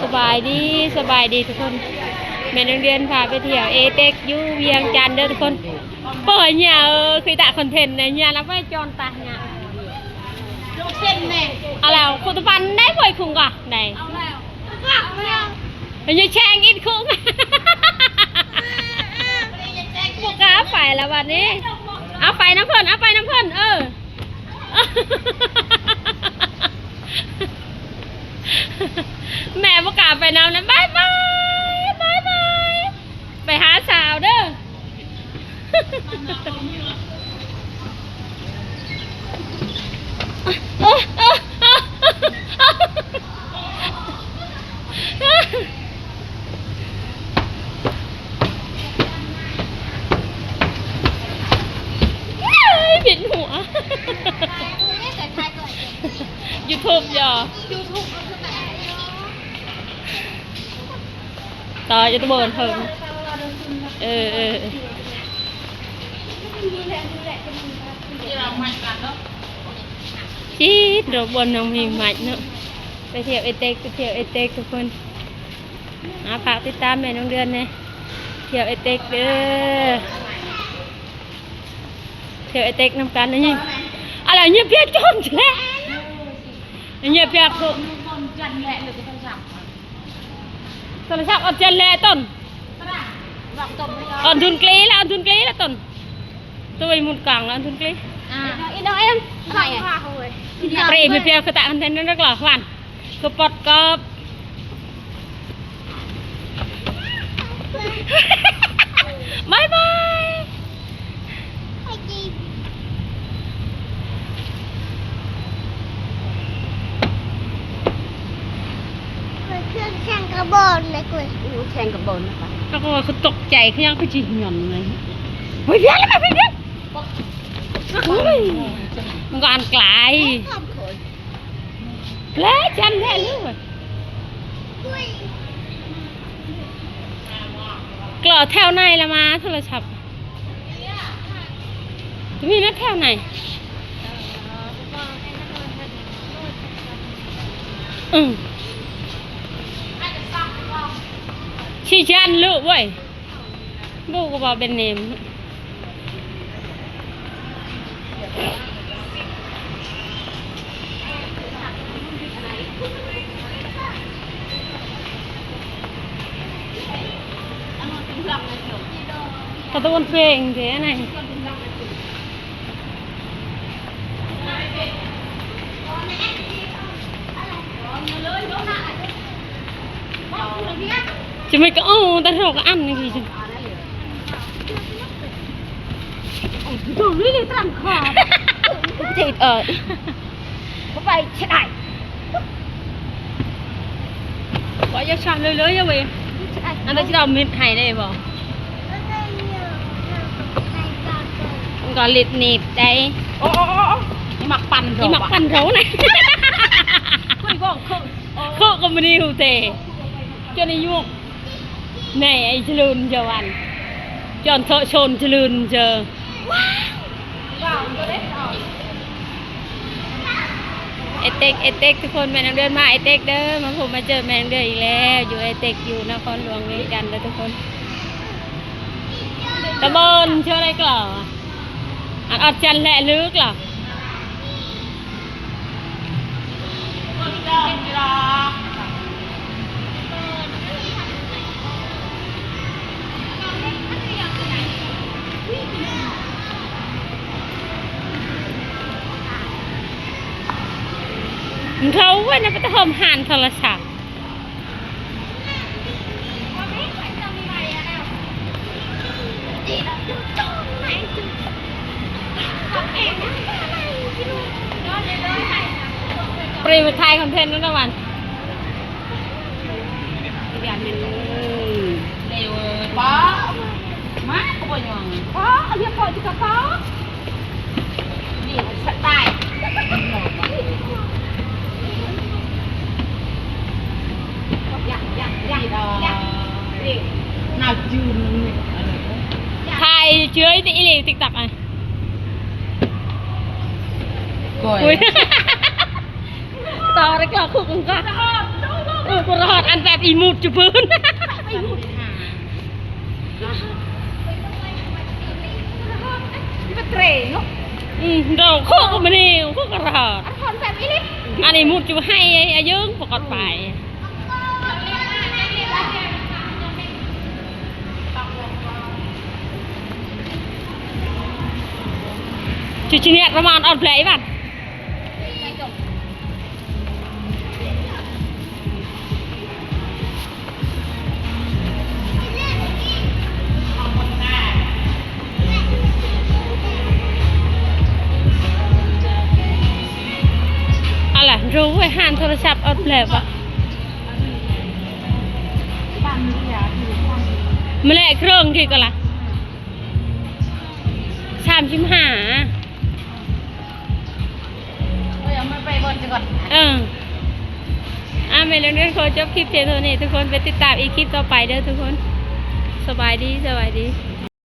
ສະບາຍດີ ສະບາຍດີທຸກຄົນ ແມ່ນ້ອງເດືອນພາໄປທ່ຽວເອເຕັກຢູ່ວຽງຈັນເດີທຸກຄົນ. ໂອ້ຍ ເຫຍ ເອີ ຄືຕາຄອນເທັນນະ ເຫຍລະໄປຈອນຕາເຫຍ ເອົາແລ້ວ ຄຸຕະປັນໄດ້ບໍ່ ຄຸງກະໄດ້ ເອົາແລ້ວ ເອົາແລ້ວ ເຫຍແຊງອິດຄຸງ ບໍ່ກ້າໄປລະບັດນີ້ ເອົາໄປນຳເພິ່ນ ເອົາໄປນຳເພິ່ນ ເອີ. ແມ່ບໍ່ກ້າໄປນຳນະ ບາຍບາຍ ບາຍບາຍ ໄປຫາສາວເດີ. ເວຍ ວຽນຫົວ ຢູທູບ ເອີ ຕໍ່ຢູທູບເບີເພິ່ນ ເອີ ເອີ ຈີດ ໂດບອນນ້ອງມີໃໝ່ເນາະ ໄປທ່ຽວເອເຕັກ ໄປທ່ຽວເອເຕັກທຸກຄົນ. ອ່າ ຝາກຕິດຕາມແມ່ນ້ອງເດືອນແດ່ ທ່ຽວເອເຕັກເດີ ທ່ຽວເອເຕັກນຳກັນນີ້. ອາລະ ເຫຍພຽກຈອນແຫຼະ ເຫຍພຽກໂຄ ໂທລະສັບອອນຈັນແລຕົນ ອອນທຸນກລີລະ ອອນທຸນກລີລະຕົນ ຕົວໄປໝູນກາງລະ ອອນທຸນກລີ ອ່າ ອີນ້ອງເອັມ ເປຣມໄປເພຍ ຄືຕະອັນແທນນັ້ນລະ ຫວານ ຄືປອດກອບ ບາຍບາຍ. ເຄື່ອງແຂ່ງກະບອນນະກຸ້ຍ ໂອ້ ແຂ່ງກະບອນນະຄະ ແລ້ວກໍວ່າຄືຕົກໃຈ ຄືຫຍັງຄືຊິຫຍ່ອນໄງ ໂອ້ຍ ວຽນແລ້ວ ວຽນ ໂອ້ຍ ມັນກໍອັນໄກ ແລະ ຈັນແລະ ເລີຍ ກລໍແຖວໃນລະມາໂທລະສັບ ຈະມີແນວແຖວໃນ ອື ຊິຈັນລູກເວີຍ ບໍ່ກໍບໍ່ເປັນແນມ. ກະຕູນເພງເດ້ນະ ຈະໄມ່ກະເອົາແຕ່ເຮົາກະອັນນີ້ ໂອ້ຍ ໂດນເລີຍຕາມຄອ ເຈັບເອີຍ ບໍ່ໄປເສຍດາຍ ບໍ່ຢ່າຊະເລີຍໆ ເວີຍ ອັນນັ້ນຊິເອົາມິດໃຫ້ໄດ້ບໍ່? ມັນກໍເລັດໜີບໄດ້ ໂອ້ ໂອ້ ໂອ້ ໂອ້ ອີໝາກປັ່ນເຮົາ ອີໝາກປັ່ນເຮົານະ ຄຸຍບໍ່ ເຄີ ເຄີກະບໍ່ນີ້ຮູ້ແທ້ ຈົນອາຍຸ ແນ່ ໄອ້ຈະເລີນເຈົ້າ ອັນ ຈອນເທາະໂຊນຈະເລີນເຈີ ເອເຕັກ ເອເຕັກທຸກຄົນ ແມ່ນ້ອງເດືອນມາເອເຕັກເດີ ມາພົບມາເຈີແມ່ນ້ອງເດືອນອີກແລ້ວ ຢູ່ເອເຕັກ ຢູ່ນະຄອນຫຼວງວຽງຈັນເດີທຸກຄົນ ຕະບອນເທື່ອໃດກໍ ອັນອອດຈັນແລະລຶກລະ. ເຂົາເວີ້ຍນະ ໄປແຕ່ໂຮມຮ້ານໂທລະສັບ. ປຣີມາຖ່າຍຄອນເທັນນຳຕາວັນ ເລວ ປ້າ ມາ ກໍບໍ່ຍອມ ປ້າ ເອົາເຮຍ ປ້າ ຈິກະ ປ້າ. ນີ້ສະໄຕຢາກ ຢາກ ຢາກ ຢາກ ໜ້າຈືນ ຖ່າຍເຈີຍຕິອີ່ຫຼີ ຕິກຕັອກ ອ່ະ ໂອ້ຍ ຕໍ່ໄດ້ກໍຄຸກກັນ. ເອີ ກໍລະຫອດອັນແບບອີໝູດຈຸເພິ່ນ ໄປເຕຣເນາະ ອືມ ດອກໂຄກມະນິວ ໂຄກກະລະຫອດ ອັນຄອນແບບອີລິ ອັນອີໝູດຈຸໃຫ້ອາເຢິງປະກອດໄປ ຈຸຊິເນຍປະມານອອດແບລັຍບັດ ເອົາລະ ໂດຍ ຮ້ານໂທລະສັບອອດແບລັຍ ມາແລະເຄື່ອງທີ່ກະລະ ສາມສິບຫ້າ ເອີ ເອົາມາໄປບ່ອນຈະກ່ອນ ເອີ ອ່າ ແມ່ນເລື່ອງເລື່ອງ ຂໍຈົບຄລິບພຽງເທົ່ານີ້ ທຸກຄົນໄປຕິດຕາມອີກຄລິບຕໍ່ໄປເດີທຸກຄົນ ສະບາຍດີ ສະບາຍດີ.